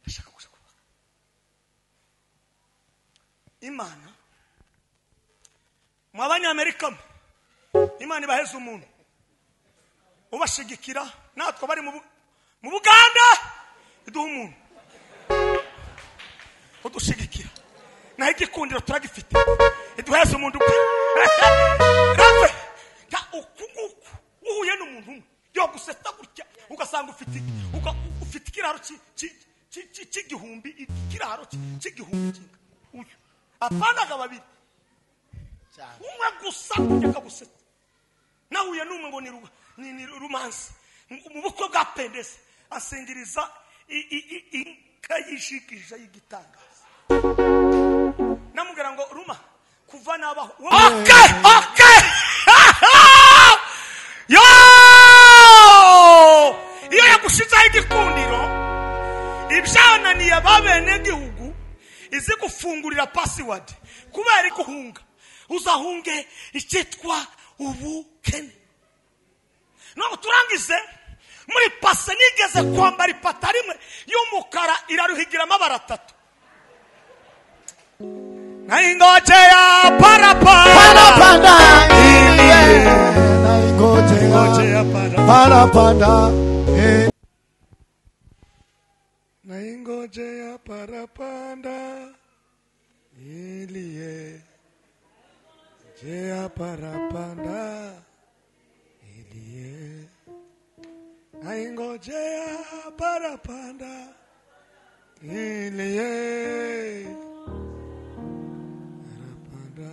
Ndashaka kuja kubaka. Imana mu Abanyamerika Imana ibaheza umuntu ubashigikira, natwe bari mu Buganda iduha umuntu udushigikira, naho igikundiro turagifite, iduheza umuntu rafe uku nguku uhuye n'umuntu umwe yo guseta gutya ugasanga ufite ikiraro cy'igihumbi, ikiraro cy'igihumbi kinga uyu apanaga babiri umwe gusa akaguseta. Nahuye n'umwe ngo ni rumansi mu bukwe bwa Pendese, asingiriza inka yishikije y'igitangaza. Namubwira ngo ruma kuva nabaho. Okay, okay. Yo! Iyo yagushizaho igikundiro, ibyananiye ababenegihugu izi gufungurira password kubera guhunga, uzahunge icyitwa ubukene. Ntabwo turangize muri pase nigeze kwambara ipata rimwe y'umukara iraruhigira amabara atatu. Naingojea parapanda, naingojea parapanda, naingojea parapanda, ilie jea parapanda, ilie naingojea parapanda, ilie parapanda,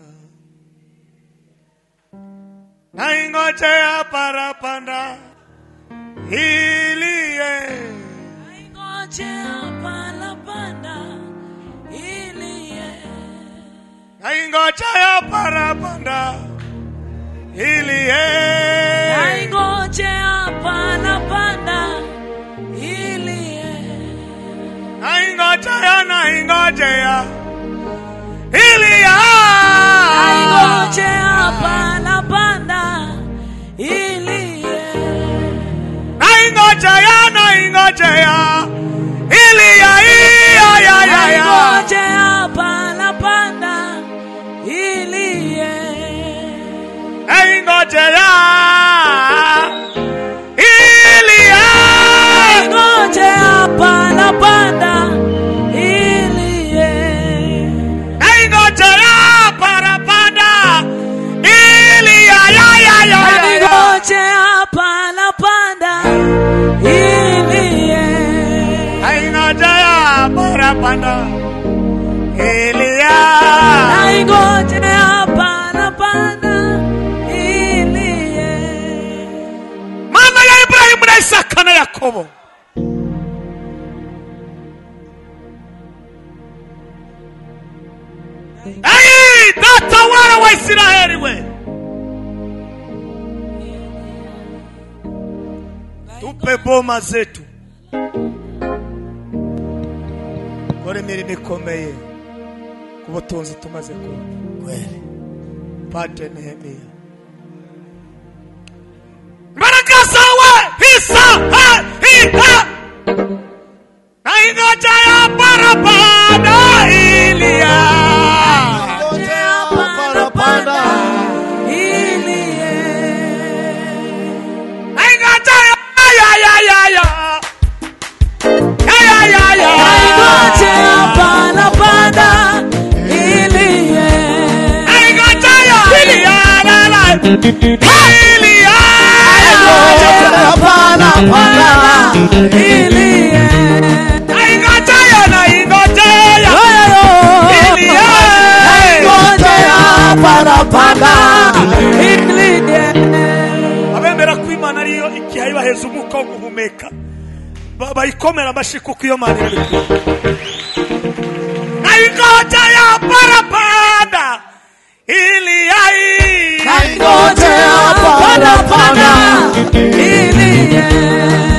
naingojea parapanda, ilie naingojea parapanda, ilie naingojea parapanda, ilie naingojea parapanda, ilie naingojea, naingojea ilia naingojea parapanda, ilie naingojea, naingojea ilia ya ya ya naingojea parapanda, ilie naingojea ilia naingojea parapanda, ilie naingojea parapanda, ilia ya ya ya naingojea parapanda, ilie naingojea parapanda, ilia naingojea parapanda, ilie. Mama ya Ibrahimu na Isaka na Yakobo. Hey, data wala wa Israeli we. Tupe boma zetu. Kore imirimo ikomeye ku butunzi tumaze kumva. Kweli. Padre Nehemia. Imbaraga zawe hisa ha hita. Naingojea parapanda, ilia Naingojea parapanda, ilie naingojea ya ya ya ya ya ya ya naingojea parapanda, ilie naingojea ilia la la ilia Naingojea parapanda, ilie naingojea, naingojea ilia Naingojea parapanda, ilie. Abemera ko Imana ariyo igihe ibaheza umwuka wo guhumeka bayikomera amashyi kuko iyo Mana irabikora. Naingojea parapanda, ilia Naingojea parapanda, ilie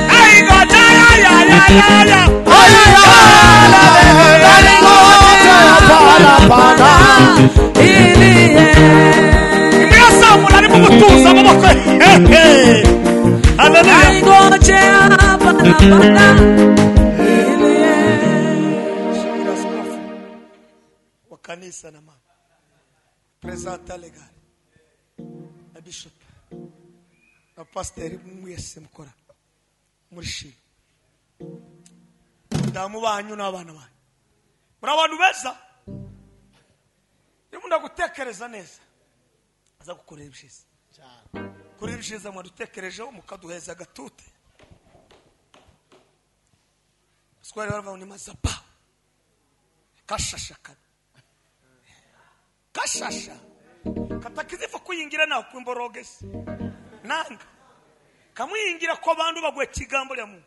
naingojea ya ya ya ya Naingojea parapanda, ilie Imirasamura arimo gutuza amaboko. Haleluya. naingojea parapanda, ilie. Kanisa na mama presenta legal na bishop na pasiteri mwese mukora muri shima damu banyu n'abana banyu muri abantu beza. Iyo ndagutekereza neza aza gukorera ibyiza kuri ibyiza mwadutekerejeho mukaduheza agatute square baravuga ni mazapa kashasha kashasha katakizifa kuyingira na kwimborogese nanga kamuyingira ko bandu bagwe kigambo lya Mungu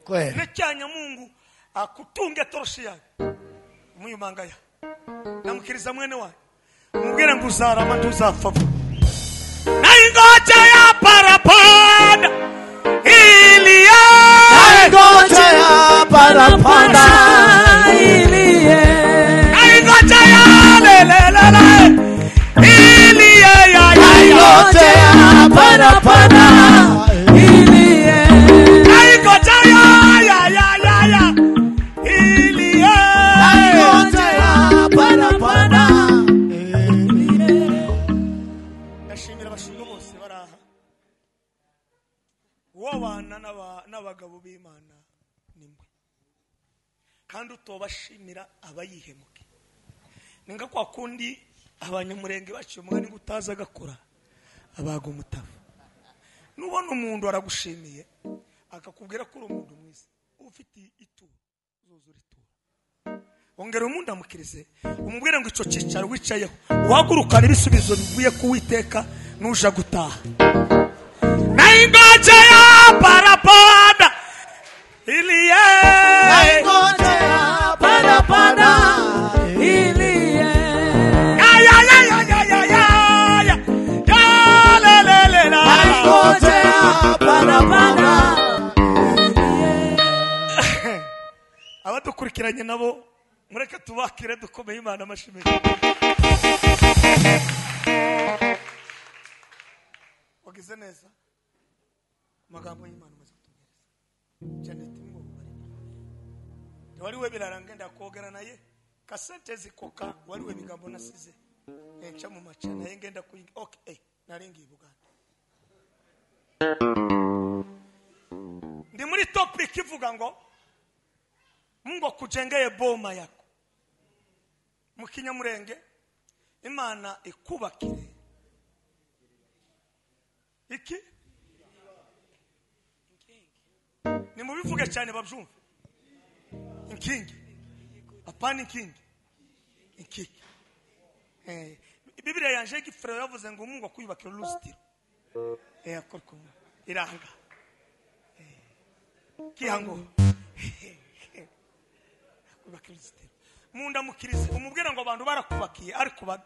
kweli necyanya Mungu akutunge toroshi yawe muyumanga ya namukiriza mwene wawe umubwire ngo uzarama ntuzapfa. Naingoja ya parapanda ilie, naingoja ya parapanda ilie, naingoja ya lelelele ilie ya ya, naingoja ya parapanda ilie, naingoja ya ya ya ya ya ilie, naingoja ya parapanda. Ndashimira abashumba bose baraha wabana n'abagabo b'Imana nimwe kandi utobashimira abayihemuke. Ninga kwa kundi abanyamurenge baciye umugani ngo utaza agakora abaga umutavu. Nubona umuntu aragushimiye akakubwira ko uri umuntu mwiza ufite ituro uzuzura ituro, ongera umuntu amukirize umubwire ngo ico cicaro wicayeho uhagurukana ibisubizo bivuye ku Uwiteka nuja gutaha. Naingoja ya parapanda ilie, naingoja ya parapanda ilie, ya ya ya ya ya ya ya ya le le le la, naingoja ya parapanda. Abadukurikiranye nabo mureke tubakire dukomeye Imana amashimwe. Wagize neza amagambo y'Imana umaze kutugereza. Janet ngo bari wariwe birarangenda kogera naye kasente zikoka wariwe bigambo nasize enca mu maca naye ngenda kuyinga okay naringi Buganda. Ndi muri topic ivuga ngo Mungu akujengeye boma yako. Mu Kinyamurenge Imana ikubakire iki ni mubivuge cyane babyumve. Inkingi apana inkingi inkingi. Bibiliya yanje gifrero yavuze ngo Mungu akuyubakira uruzitiro akorko iranga kihango kubakira uruzitiro. Munda mukirize umubwira ngo abantu barakubakiye ariko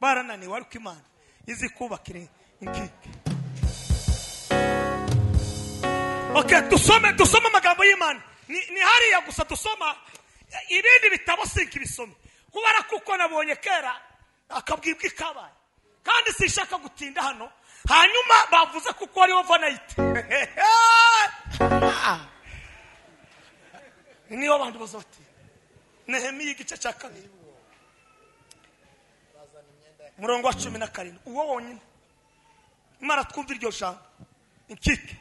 barananiwe ariko Imana izi kubakira inkingi. Okay, dusome amagambo y'Imana. Ni hariya gusa dusoma ibindi bitabo sinkibisome kubara kuko nabonye kera akabwibwa ikabaye kandi sishaka gutinda hano. Hanyuma bavuze kuko ari overnight niyo abantu bazoti. Nehemiya igice cya 2 murongo wa 17 uwo wonyine Imana twumva iryo jambo inkike.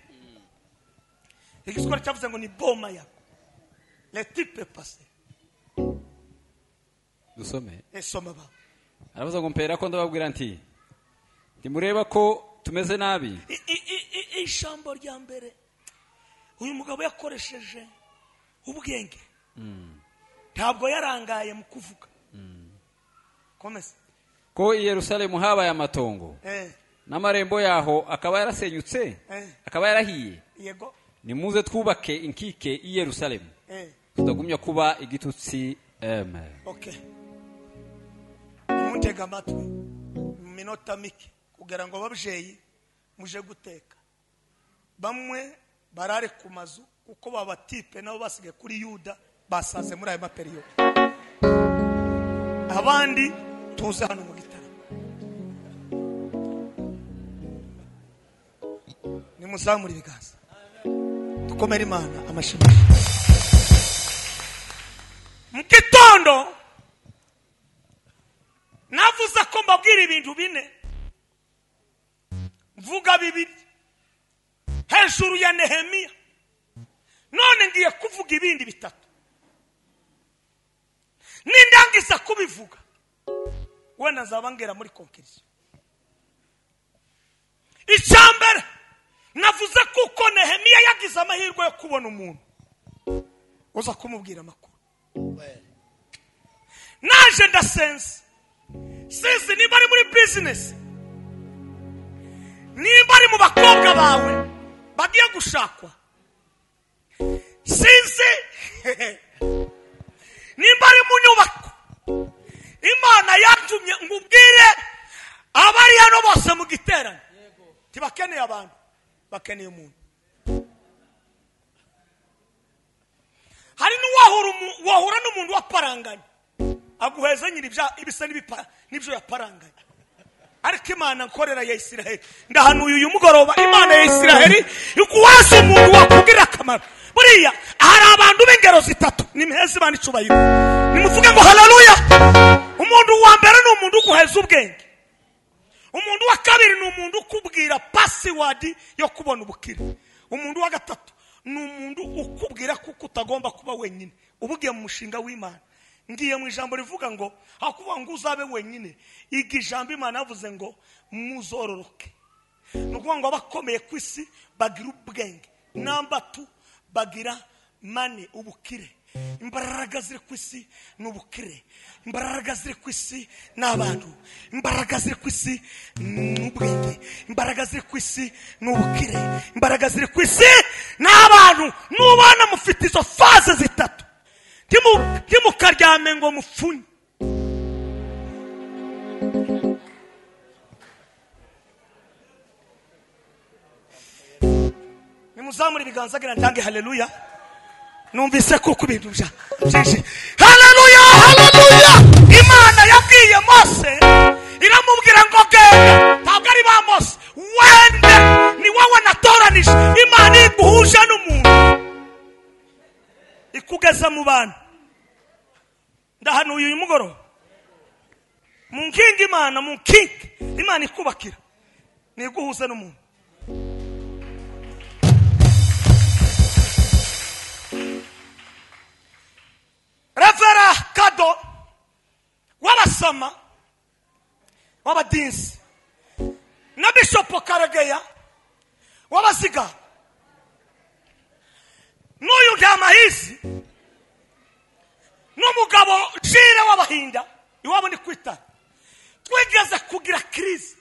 Igiswahili cyavuze ngo ni boma yako le type passé. Dusome esoma ba aravuze ngo mpera ko ndababwira nti ntimureba ko tumeze nabi. Ijambo rya mbere uyu mugabo yakoresheje ubwenge ntabwo yarangaye mu kuvuga. Komeza. Ko i Yerusalemu habaye amatongo n'amarembo yaho akaba yarasenyutse akaba yarahiye. Yego. Nimuze twubake inkike i Yerusalemu tutagumya kuba igitutsi. Amen. Okay. Nimuntega amatwi mu minota mike kugira ngo ababyeyi muje guteka. Bamwe barare ku mazu kuko babatipe nabo basigaye kuri Yuda basaze muri ayo maperiyo. Abandi tuze hano mu gitaramo. Nimuzamure ibiganza dukomere Imana amashimwe. Mu gitondo ibintu bine, mvuga bibiri hejuru ya Nehemiya, none ngiye kuvuga ibindi bitatu. Nindangiza kubivuga wenda nzaba ngera muri conclusion. Icyambere navuze kuko Nehemiya yagize amahirwe yo kubona umuntu uza kumubwira amakuru. Naje ndasense, sinzi niba ari muri business, nimba ari mu bakobwa bawe bagiye gushakwa, sinzi nimba ari mu nyubako. Imana yatumye ngubwire abari hano bose mu giterane, ntibakeneye abantu, bakeneye umuntu. Hari n'uwahura n'umuntu waparanganye aguheza nyiri ibisa n'ibyo yaparanganye. Ariko Imana nkorera ya Isiraheli, ndahanuye uyu mugoroba, Imana ya Isiraheli ikuwaza umuntu wakubwira akamaro. Buriya hari abantu b'ingero zitatu, nimuheze Imana icubahiro, nimuvuge ngo haleluya. Umuntu wa mbere ni umuntu uguheza ubwenge. Umuntu wa kabiri ni umuntu ukubwira password yo kubona ubukire. Umuntu wa gatatu ni umuntu ukubwira kuko utagomba kuba wenyine. Ubugiye mu mushinga w'Imana, ngiye mu ijambo rivuga ngo hakuvuga ngo uzabe wenyine, igi ijambo Imana yavuze ngo muzororoke. Ni ukuvuga ngo abakomeye ku isi bagira ubwenge, namba 2 bagira mane, ubukire. Imbaraga ziri ku isi ni ubukire, imbaraga ziri ku isi ni abantu, imbaraga ziri ku isi ni ubwenge, imbaraga ziri ku isi ni ubukire, imbaraga ziri ku isi ni abantu. Nubana mufite izo faze zitatu, ntimukaryame ngo mufunye. Nimuzamure ibiganza gira ntange haleluya. Numvise kuko ibintu byinshi. Haleluya, haleluya. Imana yabwiye Mose, iramubwira ngo genda. Ntabwo ari ba Mose, wende ni wowe natoranije. Imana iguhuje n'umuntu ikugeza mu bantu. Ndahanuye uyu mugoroba, mu nkingi Imana, mu nkingi Imana ikubakira niguhuze n'umuntu. Revera Kado w'abasama w'abadinsi na Bishop Karegeya w'abaziga n'uyu Ntamahisi n'umugabo Jire w'abahinda iwabo ni kwita, twigeze kugira crise.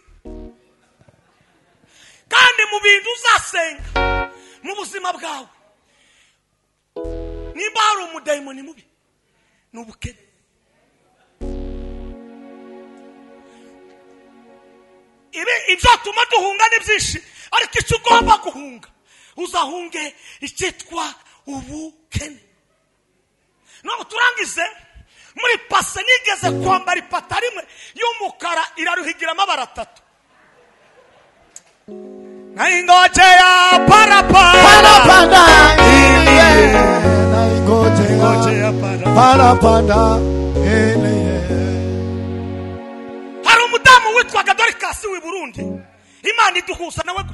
Kandi mu bintu uzasenga mu buzima bwawe, nimba hari umudayimoni mubi ni ubukene. Ibi ibyatuma duhunga ni byinshi, ariko icyo ugomba guhunga, uzahunge icyitwa ubukene. Ntabwo turangize muri pase, nigeze kwambara ipata rimwe y'umukara iraruhigira amabara atatu. Naingojea parapanda, naingojea parapanda. Hari umudamu witwaga Dorcas w'i Burundi, Imana iduhuza nawe.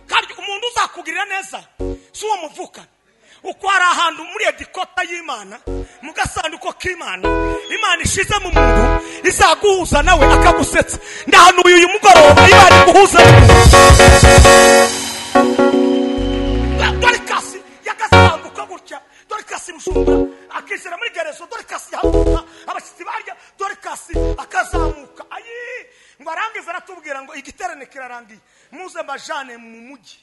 Kandi umuntu uzakugirira neza si uwo muvukana. Uko hari ahantu muri edikota y'Imana, mu gasanduko k'Imana, Imana ishize mu muntu izaguhuza nawe akagusetsa. Ndahanuye uyu mugoroba, Imana iguhuza. Dorcas yagasambuka gutya, Dorcas Bujumbura akizera muri gerezo, Dorcas yahaguruka abashyitsi barya, Dorcas akazamuka. Ayi ngo arangize aratubwira ngo igiterane kirarangiye, muze mbajane mu mujyi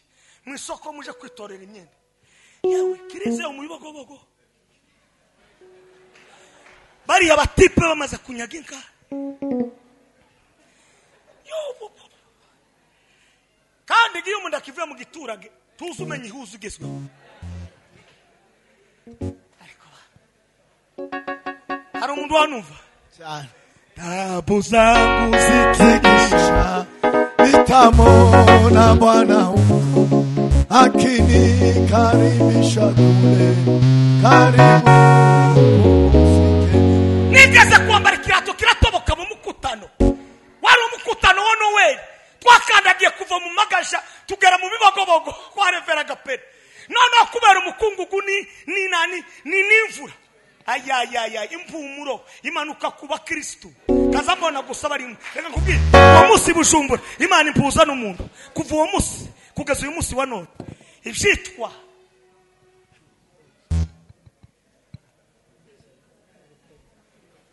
mu isoko muje kwitorera imyenda. Yawe kirize mu bibogobogo, bariya batipe bamaze kunyaga inka. Kandi iyo umuntu akivuye mu giturage tuzi umenye ihuza ugezweho. Ariko hari umuntu wanumva cyane, tabu zangu zikikisha nitamona Bwana akinikaribisha kule, karibu Nigeze kwambara ikirato kiratoboka mu mukutano, wari Twakandagiye kuva mu magasha tugera mu bibogobogo kwa Revera Gapere. Noneho kubera umukungugu ni nani ni n'imvura. Ayayaya impumuro imanuka kuba Kristo. Kazambona gusa bari reka nkubwire uwo munsi Bujumbura Imana impuza n'umuntu kuva uwo munsi kugeza uyu munsi wa none ibyitwa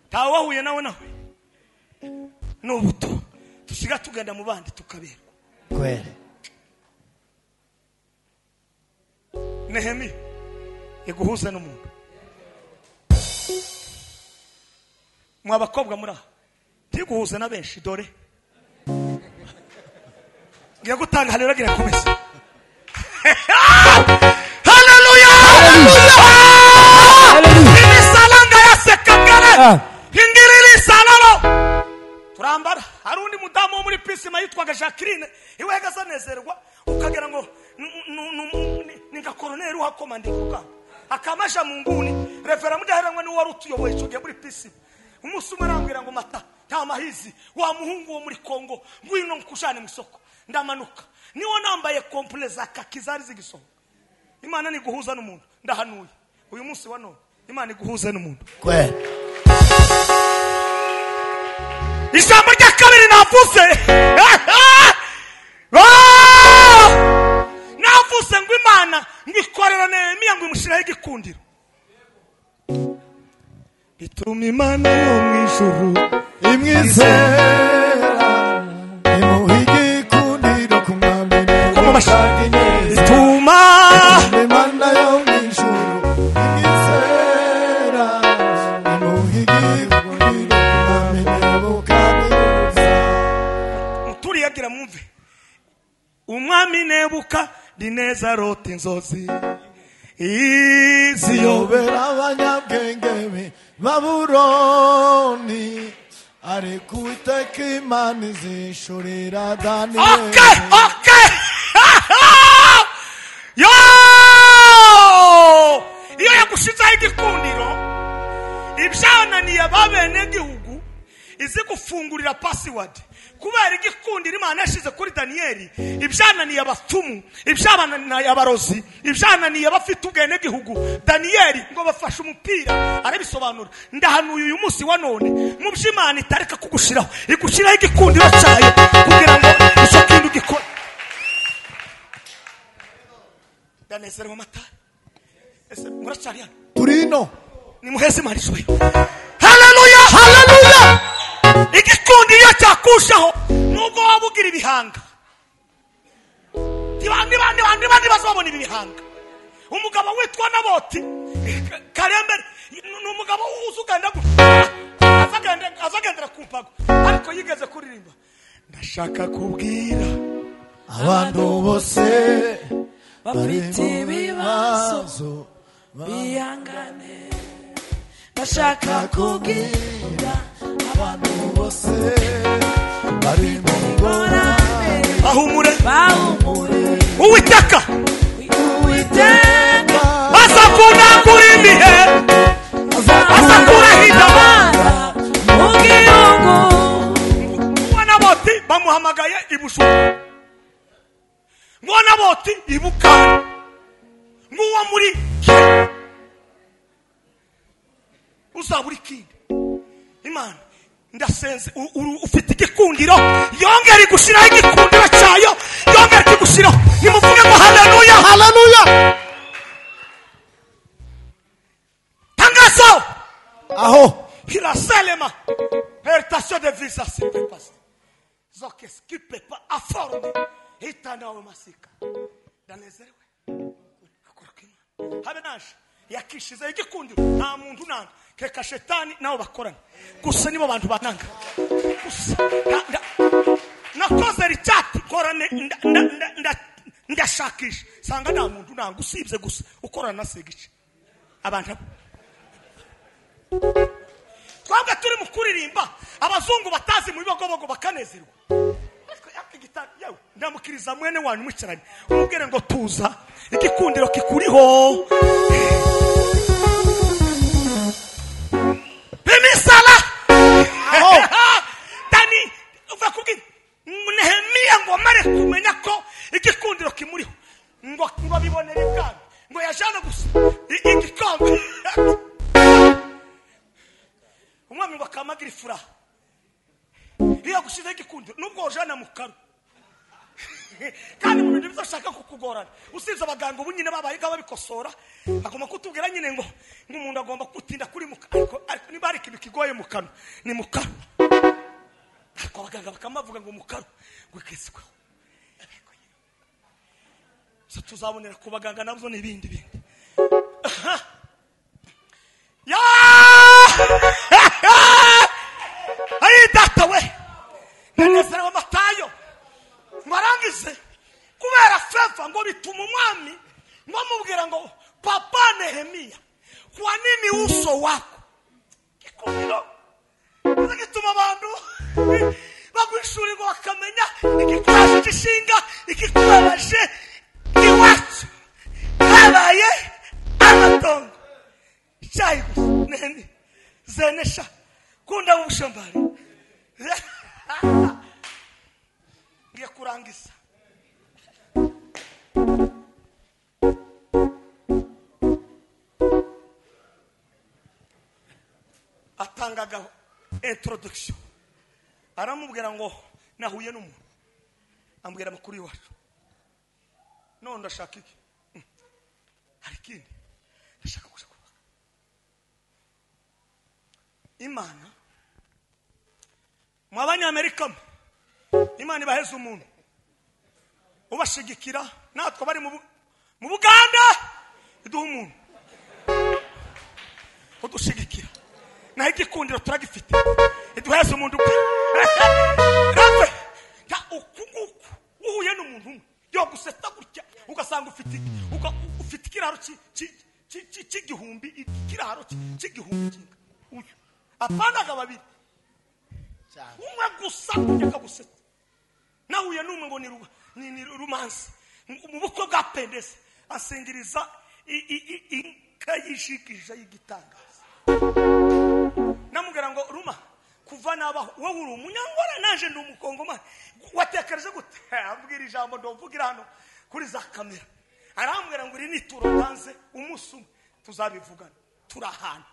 tawe wahuye nawe n'ubuto tusiga tugenda mu bandi tukaberwa kweli. Nehemiya iguhuza n'umuntu. Mwa bakobwa muri aha ntiguhuze na benshi dore ngiye gutanga haleluya gira komeza. Haleluya haleluya. Imisalanga yasekagara ingiriri salalo turambara. Hari undi mudamu wo muri Pisima yitwaga Jacqueline iwe yagazanezerwa ukagera ngo ni nka colonel uhakomandika urugamba akamasha mu nguni. Revera Mudaheranwa ni wari utuyoboye icyo gihe muri Pisima. Umunsi umwe arambwira ngo mata nta mahizi wa muhungu wo muri Kongo ngwino nkushane mu isoko. Ndamanuka niwo nambaye komple za kaki zari zigisohoka. Imana ni guhuza n'umuntu. Ndahanuye uyu munsi wa none Imana iguhuze n'umuntu kweli. Ijambo rya kabiri navuze navuze ngo Imana ngikorera Nehemiya ngo imushiraho igikundiro bituma Imana yo mu ijuru imwizera imuha igikundiro ku mwami. Bituma Imana yo mu ijuru imwizera imuha igikundiro ku mwami Nebukadineza. Muturiyagira mwumve umwami Nebukadineza arota inzozi ziyobera abanyabwenge be Babuloni ariko Uwiteka Imana izishurira Daniyeli. Okay, okay. Yo! Iyo yagushizeho igikundiro ibyananiye ababenegihugu izi gufungurira password kubera igikundiro Imana yashize kuri Daniyeli. Ibyananiye abapfumu, ibyananiye abarozi, ibyananiye abafite ubwenegihugu, Daniyeli ngo bafashe umupira arabisobanura. Ndahanuye uyu munsi wa none mu by'Imana itareka kugushiraho igushiraho igikundiro cyayo kugira ngo icyo kintu gikore. Ndanezerewe mata. Ese muracari hano? Turino nimuheze Imana ishoboye. Haleluya haleluya. Igikundiro cyakushaho nubwo waba ugira ibihanga niba bazabona ibi bihanga. Umugabo witwa Naboti Karembe ni umugabo uzuganda azagendera ku mpago ariko yigeze kuririmba ndashaka kubwira abantu bose bafite ibibazo bihangane. Ndashaka kubwira abantu bose bari mu ngorane bahumure bahumure. Uwiteka Uwiteka azakunagura imihe azakuraho intabara mu gihugu. Uwo Naboti bamuhamagaye i Bujumbura, nguwo Naboti i Bukari, nguwo muri Kenya uzabura ikindi. Imana ndasenze ufite igikundiro yongera igushiraho igikundiro cyayo yongera igushiraho. Nimuvuge ngo haleluya haleluya. Tangazo aho hiraselema pertation de visa sipe pastor zoke skipe pa aforme hitanawe masika. Ndanezerewe akora kimwe habe naje yakishize igikundiro nta muntu nanga keka shetani nabo bakorana gusa nibo bantu bananga gusa. Nakoze richati korane ndashakisha sanga nta muntu nanga usibye gusa ukorana na segice abantu twabwa turi mu kuririmba abazungu batazi mu bibogobogo bakanezerwa. Yewe ndamukiriza mwene wanyu mwicaranye umubwire ngo tuza igikundiro kikuriho. Bimisala Dani uva kubwira Nehemiya ngo Kamagira ifuraha iyo agushizeho igikundiro nubwo wojana mu kanwa kandi mu bintu bizashaka kukugorana usibye abaganga ubu nyine babaye babikosora agomba kutubwira nyine ngo umuntu agomba kutinda kuri mu ariko niba hari ikintu kigoye mu kanwa ni mu kanwa ariko abaganga bakamavuga ngo mu kanwa ngo ikesweho so tuzabonera ku baganga nabyo n'ibindi bindi ya ari data we ndanezerewe Matayo mwarangize kubera feva ngo bituma umwami ngo amubwira ngo papa Nehemia kwa nini uso wako gikundiro gituma abantu bagwishurirwa bakamenya igikwaje gishinga ikikubabaje iwacu habaye amatongo icyayi gusa Nehemia zenesha kunda ubushambari ngiye kurangiza atangaga introduction aramubwira ngo nahuye n'umuntu ambwira amakuru iwacu none ndashaka iki hari ikindi ndashaka kuja kubaka Imana mu Abanyamerika Imana ibaheza umuntu ubashigikira natwe bari mu Buganda iduha umuntu udushigikira naho igikundiro turagifite iduheza umuntu rafe ya uku uhuye n'umuntu umwe yo guseta gutya ugasanga ufite ikiraro cy'igihumbi ikiraro cy'igihumbi kinga uyu apanaga babiri umwe gusa akaguseta nahuye n'umwe ngo ni rumansi mu bukwe bwa Pendese asingiriza inka yishikije y'igitangaza namubwira ngo ruma kuva nabaho wowe uri umunyangora naje ndi umukongomani watekereje gute ambwira ijambo ndovugira hano kuri za kamera arambwira ngo iri ni ituro ntanze umunsi umwe tuzabivugana turahana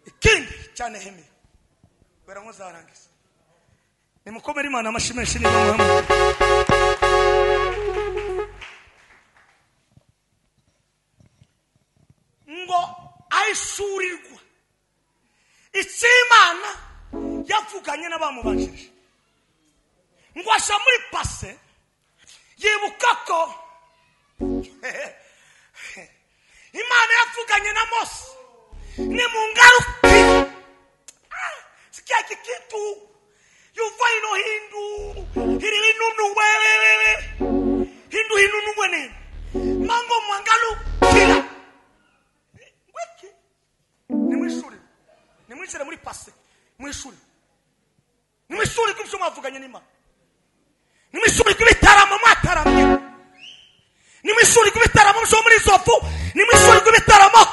ikindi cya Nehemia kubera ngo zarangiza nimukomere Imana amashyi menshi niba muhamwe ngo ahishurirwa icyo Imana yavuganye n'abamubanjirije ngo aja muri pase yibuka ko Imana yavuganye na Mose ni mungarukira sikia kitu yuva ino hindu hiri inunu wewe hindu hinunu wene mango mwangalukira wiki ni mwishuri ni mwishuri muri pase mwishuri ni mwishuri kubyo mwavuganye n'Imana ni mwishuri kubitaramo mwataramye ni mwishuri kubitaramo byo muri zofu ni mwishuri kubitaramo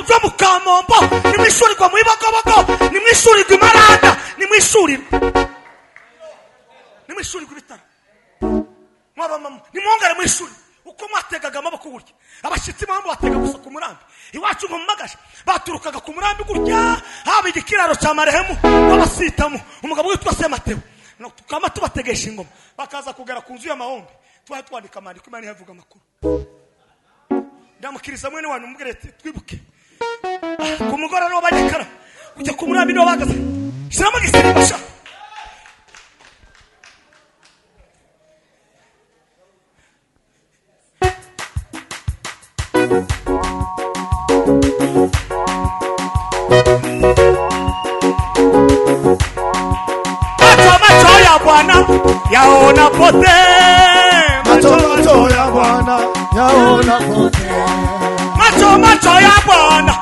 byo mu Kamombo ni mwishuri kwa Mwibogobogo ni mwishuri kwa Maranda ni mwishuri kubitara mwaba mama ni mwongere mwishuri uko mwategaga amaboko gutya abashitsi mambo batega gusa ku murambi iwacu ngo mumagasha baturukaga ku murambi gutya haba igikiraro cya marehemu babasitamo umugabo witwa Semateo no tukama tubategesha ingoma bakaza kugera ku nzu y'amahombe twari twandika amandiko Imana yavuga amakuru ndamukiriza mwene wanyu mubwire twibuke ku mugoroba no banyekara kujya ku murambi no bagaze shiramo gisirimba sha Macho ya Bwana yaona pote macho macho ya Bwana yaona pote macho macho ya Bwana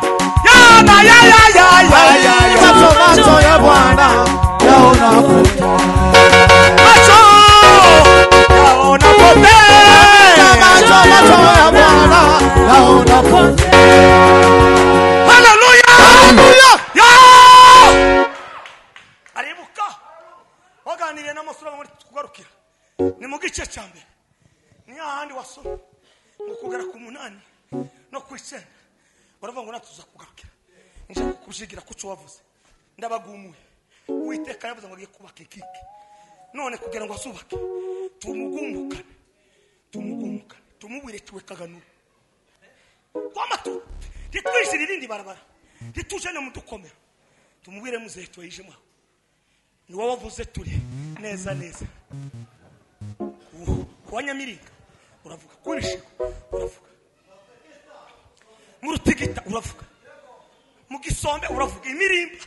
yaona ya ya ya ya ya macho macho ya Bwana yaona pote macho yaona pote macho macho ya Bwana yaona pote. Haleluya Haleluya. Ya aribuka waganiriye n'amasura muri kugarukira ni mu gice cya mbere ni hahandi wasoma ngo kugera ku 8 no kwicenda baravuga ngo natuza kugarukira nje kukujigira kuco wavuze ndabagumuye Uwiteka yavuze ngo agiye kubaka ikike none kugira ngo asubake tumugumukane tumubwire tuwe kaganura kwamatu ritwishira irindi barabara rituje no mudukomera tumubwire muzehe tweyije mwa ni wowe wavuze turi neza neza kuwa Nyamiringa uravuga kubishiko uravuga mu Rutigita uravuga mu Gisombe uravuga imirimba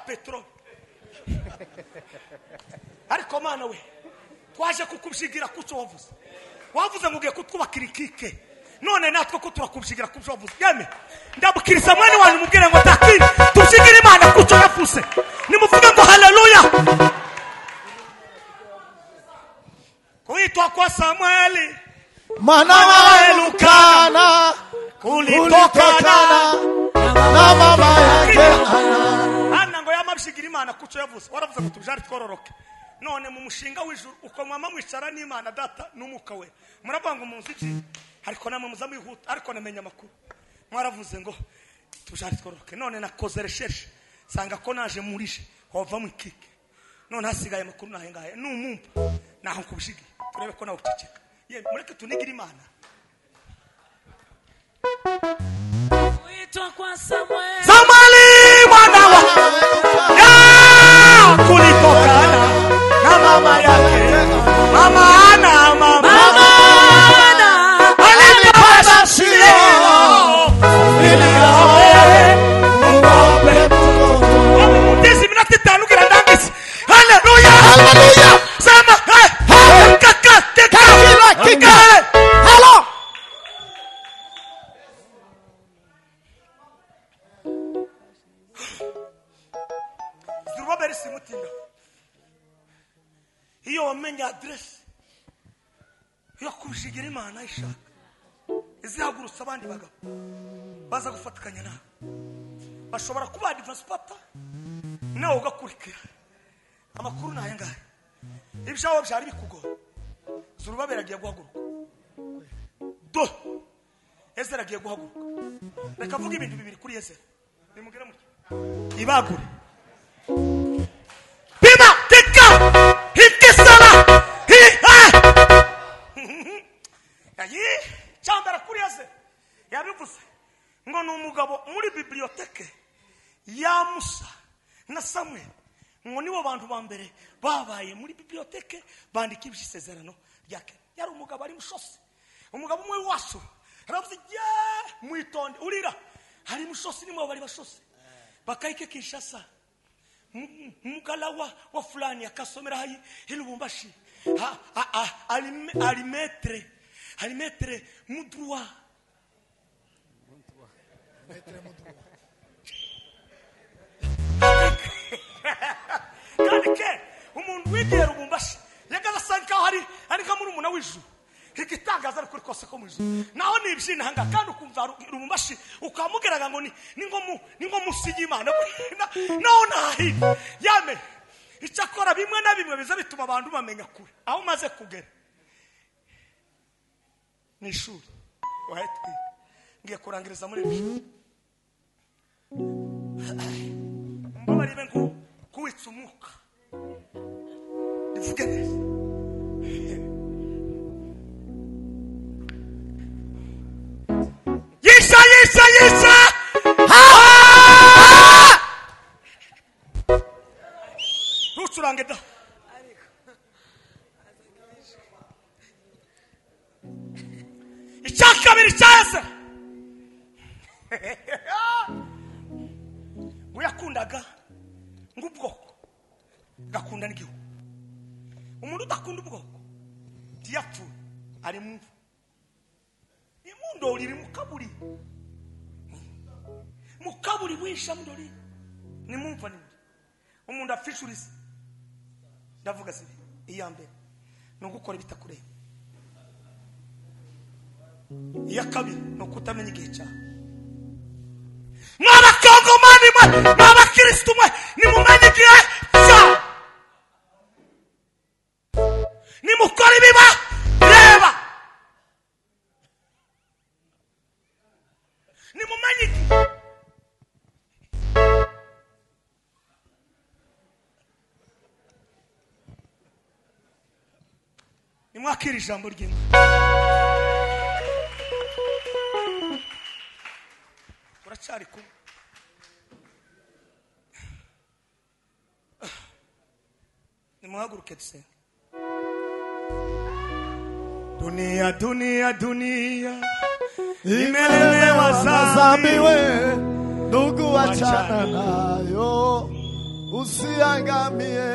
Petro ariko mana we twaje kukubyigira kuco wavuze wavuze ngo ugiye kutwubakira ikike none natwe ko turakubyigira kuco wavuze yeme ndabukiriza mwene wanyu mubwire ngo takiri tubyigira Imana kuco yavuze nimuvuge ngo haleluya kuitwa kwa Samueli mwana wa Elukana kulitokana na mama yake Ana ngo yamabishigira Imana kuco yavuze waravuze ngo tubjari twororoke none mu mushinga w'ijuru uko mwama mwicara n'Imana data n'umuka we muravuga ngo munzi iki ariko namwe muza mwihuta ariko namenya amakuru mwaravuze ngo tubjari twororoke none nakoze recherche sanga ko naje murije hova mu kike none hasigaye amakuru nahe ngahe numumpa naho kubishigira turebe ko nawe uceceka ye mureke tunigira Imana kuitwa kwa Samuel Samueli mwana wa kulitokana na mama yake mama Ana mama Ana alipata Shilo ili awe ngombe mutezi minati tano kira ndangisi haleluya haleluya sema kaka kaka kika halo Zurubabeli simutinda iyo wamenye adresse yo kubishigira Imana ishaka izihagurutsa abandi bagabo baza gufatikanya nawe bashobora kuba advance pata nawe ugakurikira amakuru naye ngahe ibyawo byari bikugora Zurubabeli agiye guhaguruka do Ezra agiye guhaguruka reka mvuge ibintu bibiri kuri Ezra nimugere muke ibagure Pima tika hikisala hi ha yayi cyambara kuri Ezra yabivuze ngo ni umugabo muri bibliothèque ya Musa na Samuel ngo nibo bantu ba mbere babaye muri bibliothèque bandika iby'isezerano rya kera yari umugabo ari mushose umugabo umwe wacu aravuze ye mwitonde urira hari mushosi nimwe bari bashose bakaike Kinshasa mugala wa fulani akasomera hayi Lubumbashi alimetre mudroit kandi ke umuntu wigiye Lubumbashi yagaza sanka hari ariko muri umuna w'ijuru igitangaza ari kuri kose ko mu ijuru naho nibyina hanga kandi ukumva Lubumbashi ukamugeraga ngo ni ngo musigi Imana naho nahi yame icyakora bimwe na bimwe biza bituma abantu bamenya kure aho maze kugera ni ishuri wahetwe ngiye kurangiriza muri ibi mbabaribe ngo kuwitsa umwuka Rivuge neza. Yisha yisha yisha. Ha! Ntucurange da. Icya kabiri cya Ezra. Ngo yakundaga ngo ubwoko gakunda n'igihugu. Umuntu udakunda ubwoko ntiyapfuye ari mu mva. Imundori iri mu kaburi. Mu kaburi wisha mundori. Ni mu mva ni. Umuntu afishuriza. Ndavuga sibi iya mbere ni ugukora ibitakureba. Iya kabiri ni ukutamenya igihe cyawe. Mw'abakongomani mwe, mw'abakristu mwe, nimumenye igihe cyawe. Nimukora ibiba reba. Nimumenye igihe. Nimwakire ijambo ry'Imana. Uracyari kumwe. Nimuhaguruke dusenge. Dunia dunia dunia imelemewa zambi we, ndugu wachana nayo usiangamie.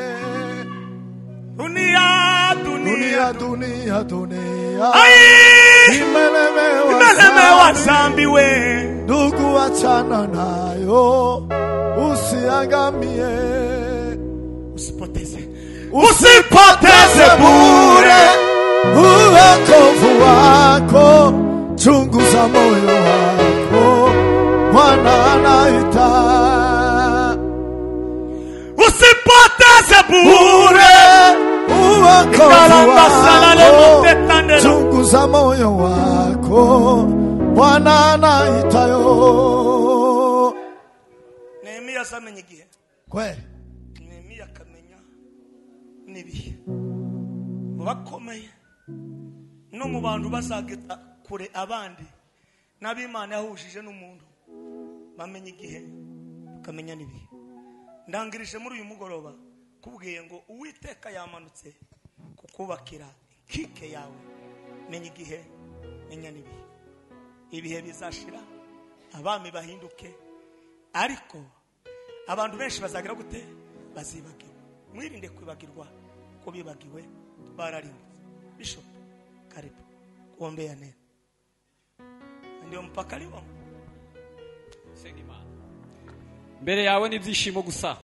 Dunia dunia Dunia dunia dunia ai imelemewa imelemewa zambi we, ndugu wachana nayo usiangamie. Usipoteze Usipoteze bure uokovu wako, chunguza moyo wako, Bwana anaita. Usipoteze bure Bure uokovu wako, chunguza moyo wako, Bwana anaitayo. Nehemiya azamenya igihe. Kweli Nehemiya akamenya n'ibihe. Mu bakomeye no mu bantu bazageta kure abandi n'ab'Imana yahujije n'umuntu bamenya igihe bakamenya n'ibihe. Ndangirije muri uyu mugoroba kubwiye ngo Uwiteka yamanutse kukubakira inkike yawe. Menya igihe, menya n'ibihe. Ibihe bizashira, abami bahinduke, ariko abantu benshi bazagira gute? Bazibagirwa. Mwirinde kwibagirwa ko bibagiwe bararimbutse. Bishop, karibu kuombea neno. Ndio mpaka leo. Mbere yawe n'ibyishimo gusa.